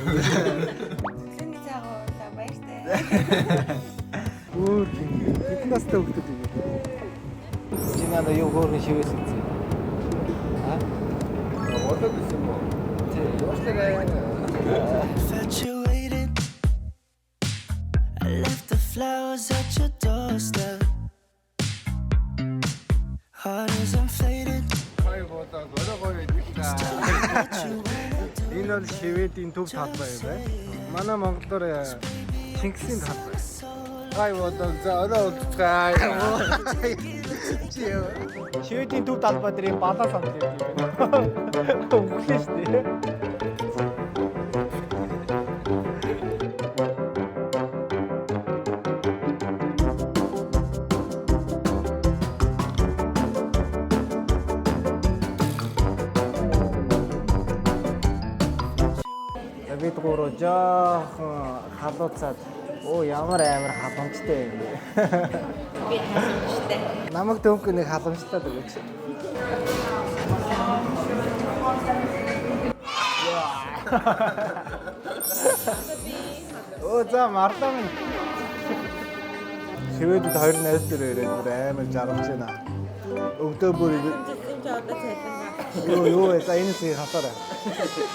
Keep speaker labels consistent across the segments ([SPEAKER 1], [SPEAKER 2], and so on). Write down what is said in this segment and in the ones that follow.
[SPEAKER 1] Өглөөний цайгаа уулаа баяртай.
[SPEAKER 2] Өөр хэдэн настай хүүхдүүд юм бэ? Чи надаа юу хөөрхөн шивээс үзье. А?
[SPEAKER 3] Болоод исэн юм уу?
[SPEAKER 2] Тий.
[SPEAKER 3] Уушлаарай.
[SPEAKER 4] Felt you waiting. I left the flowers at your doorstep. Heart is inflated.
[SPEAKER 3] Гоё болоо, гоё гоё байдаг та.
[SPEAKER 2] Энэ бол Шведийн төв талбай юм байна. Манай монголоор Чингисийн талбай.
[SPEAKER 3] Гоё болоо, за орой уулзцгаая.
[SPEAKER 2] Чи Шведийн төв талбай дээр юм балаа санал явд юм байна. Өглөө шүү дээ. За, бид гурав жоохон халууцаад оо ямар амар халамжтай юм бэ.
[SPEAKER 1] Би халамжтай.
[SPEAKER 2] Намайг дөнгө нэг халамжлаад өгөөч. Оо за марлаа минь. Шведэд хоёр найз дээр ирээд бүр амар жаргаж байна. Өгдөө бүр
[SPEAKER 1] Юм чи одоо цалингаа.
[SPEAKER 2] юу юу вэ? За энэ зүй хасаарай.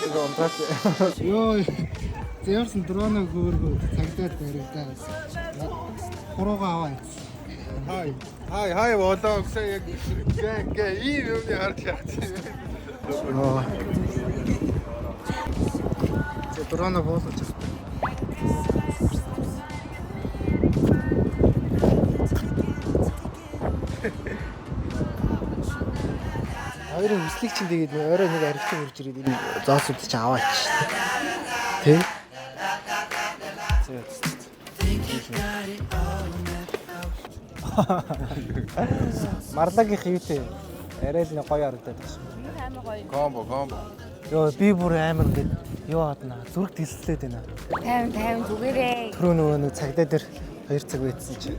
[SPEAKER 2] ඒක унтаач. Йоо. Зэвэрсэн дроныг хөөргөө цагдаад баригдаа. Хуруугаа аваа.
[SPEAKER 3] Хай. Хай, хай болоо гэсэн яг гэ гэ ийм юмны харж яах чинь.
[SPEAKER 2] Йоо. За дроныг хуулж авах. Хоёрын хүслийг чинь тэгээд нэг орой нэг аригтай хурж ирээд энэ зоосууд чинь аваач. Тэ? За. Марлагийн юутэй арай л нэг гоё харагдаад байна.
[SPEAKER 1] Амар гоё.
[SPEAKER 3] Комбо, комбо.
[SPEAKER 2] Йоо би бүр амар ингээд юу аадна зүрх дэлслээд байна.
[SPEAKER 1] 50 50 зүгээрээ.
[SPEAKER 2] Түрүү нөгөө нэг цагдаа дээр 2 цаг байцсан чи.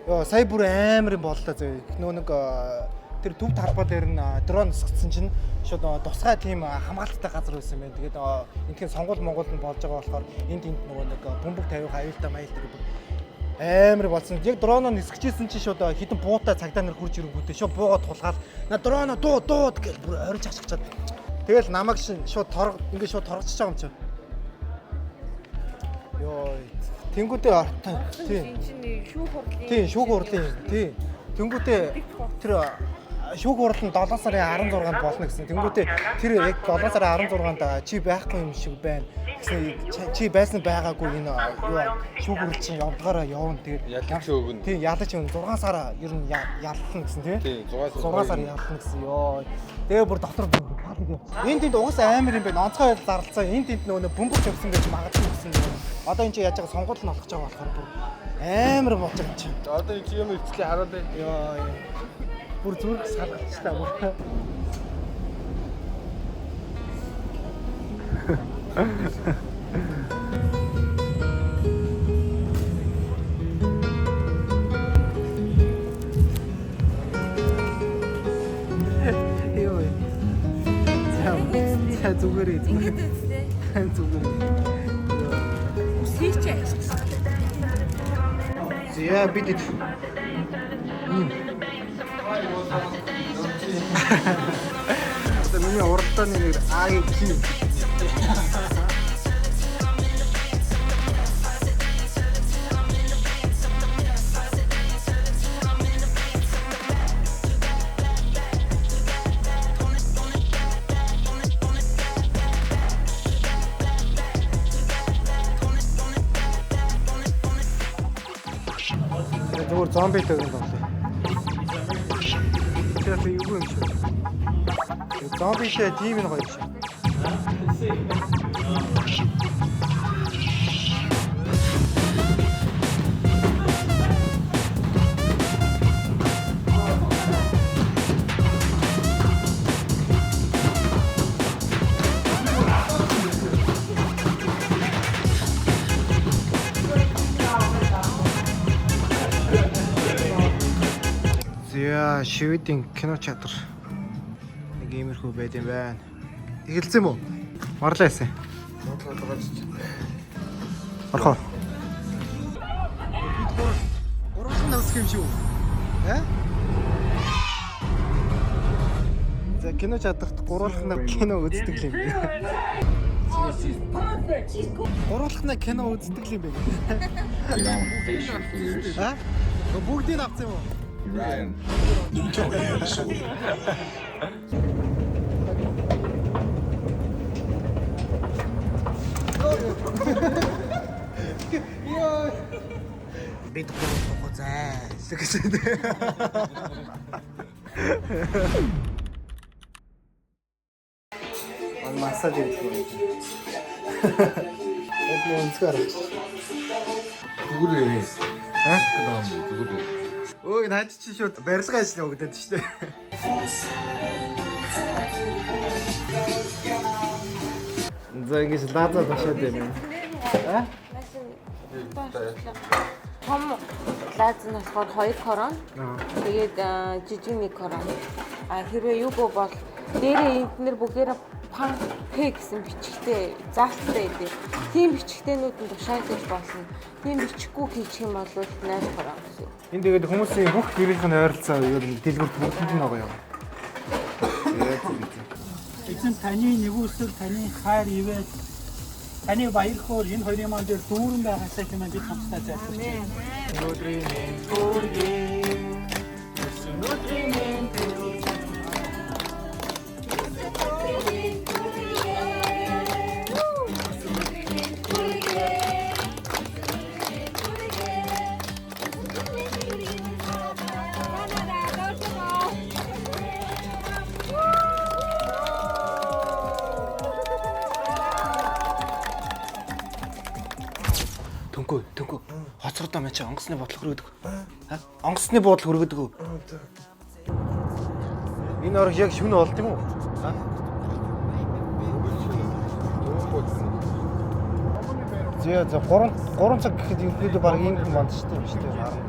[SPEAKER 2] Йоо сая бүр амар юм боллоо зөө. Нөгөө нэг тэр төв талбай дээр нь дрон нисгдсэн чинь шууд нөгөө тусгай тийм хамгаалттай газар байсан юм байна. Тэгээд энтхийн сонгуул Монгол нь болж байгаа болохоор энд энд нөгөө нэг бөмбөг тавих аюултай маялтай гэдэг амар болсон. Яг дроноо нисгэжсэн чинь шууд хитэн буутай цагдаа нар хурж ирэнгүүтээ шууд буугаа тулгаал на дроноо дуу дуу гэж бүр орж хашгичаад. Тэгэл намайг шин шууд торг ингээд шууд торгочихж байгаа юм чи. Йоо тэнгүүтээ ортон тийм.
[SPEAKER 1] Энэ чинь шүүх хурлын.
[SPEAKER 2] Тийм, шүүх хурлын. Тийм. Тэнгүүтээ тэр шүүх хурал нь 7 сарын 16-нд болно гэсэн. Тэнгүүтээ тэр яг 7 сарын 16-нд чи байхгүй юм шиг байна гэсэн чи байсан байгаагүй энэ юу шүүх хурал чинь явдгаараа явна. Тэгээд
[SPEAKER 3] Ялч өгнө.
[SPEAKER 2] Тийм, ялаж өгнө. 6 сараа ер нь яллана гэсэн тийм.
[SPEAKER 3] Тийм, 6 сар.
[SPEAKER 2] 6 сар яллана гэсэн. Йоо. Тэгээ бүр дотор бүр паник явчихсан. Энд тэнд угаасаа амар юм байна. Онцгой байдал зарлцсан. Энд тэнд нөгөө бөмбөг тавьсан гэж магадгүй гэсэн. Одоо энэ чи яаж байгаа сонгуул нь болох гэж байгаа болохоор бүр амар болж байгаа юм чи.
[SPEAKER 3] Одоо энэ чи юм өвчлээ харуулъя.
[SPEAKER 2] Йоо. Бүр зүрх салгалчлаа бүр. Йоо. За, за зүгээрээ зүгээр.
[SPEAKER 1] Ингээд үзтээ.
[SPEAKER 2] Зүгээрээ.
[SPEAKER 1] Үсгийг чи ажилласан.
[SPEAKER 2] За бид ийм. Одоо миний уралдааны нэр АГ. Зүгээр зомби төгөн тоглоё. Тэр юу юм шиг. Зомбитэй тим нь гоё юм шиг. За, Шведийн кино театр. Нэг иймэрхүү байд юм байна. Эхэлсэн юм уу? Марлаа яасан. Орхоо. Бид гурван навсах юм шүү. Э? За, кино театрт гурвалхнаа кино үздэг юм байна. Гурвалхнаа кино үздэг юм байна. А? Бүгдийг авсан юм уу? Бид гурван зай гэсэн. Он массаж хийх юм. Яг нэг өнцгөр харагч.
[SPEAKER 3] Зүгээр.
[SPEAKER 2] А?
[SPEAKER 3] Зүгээр.
[SPEAKER 2] Өө энэ хаж чи шууд барилга ажил өгдөд шүү дээ. За ингэж лаза ташаад байна. А?
[SPEAKER 1] Том лаз нь болохоор 2 корон. Тэгээд жижиг 1 корон. А хэрвээ юго бол дээрээ энд нэр бүгдээрээ пан п гэсэн бичгтэй заалттай байдаг. Тийм бичгтэйнүүд нь тушаагдаж болно. Тийм бичихгүй хийчих юм бол 0 корон гэсэн.
[SPEAKER 2] Энд тэгээд хүмүүсийн бүх гэрийнх нь ойролцоо ер нь дэлгүрт бүгдэнд нь байгаа юм.
[SPEAKER 5] Эзэн таны нэгүсэл, таны хайр ивэл, таны баяр хөөр энэ хоёрын маань дээр дүүрэн байгаасай хэмээн бид хамтдаа залбирч байна.
[SPEAKER 2] Өнөөдрийн минь хүргэе. Өнөөдрийн минь хүргэе. Төнкөө, төнкөө. Хоцродоо мэн чи онгоцны бодлого хөргөдөг. Аа? Онгоцны буудлын хөргөдөг үү? Энэ орог яг шүн болд юм уу? Аа? Зөө зөө 3 3 цаг гэхэд ерөнхийдөө баг ийм хүн банд штэ юм штэ харна.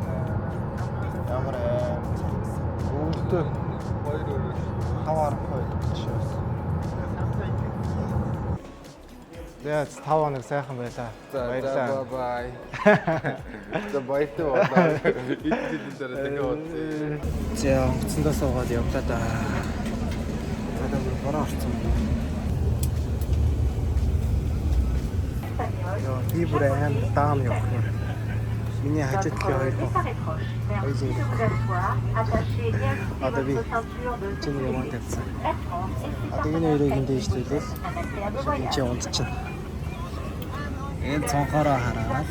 [SPEAKER 2] Ямар аим. Өвөлтөө 5 12 гэж байна. За 5 хоног сайхан байлаа.
[SPEAKER 3] За
[SPEAKER 2] Баярлалаа.
[SPEAKER 3] бай бай. За баяртай болоо. Ид жилийн дараа дахиад уулзъя.
[SPEAKER 2] За онгоцондоо суугаад явлаа да. Одоо бүр бороо орсон юм. Йоо, би бүр амар даам явах юм. Миний хажуу талын хоёр хүн. Хоёулын Одоо би чиний юмаа тавьсан. Одоо энэ хоёрыг энд дээшлүүлээл энэ чи унтчихна. Энэ цонхороо хараад.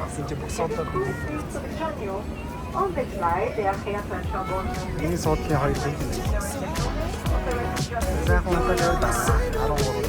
[SPEAKER 2] Гэсэн чи босоодоо Миний суудлын хоёр хүн. Сайхан удаа яваад 13.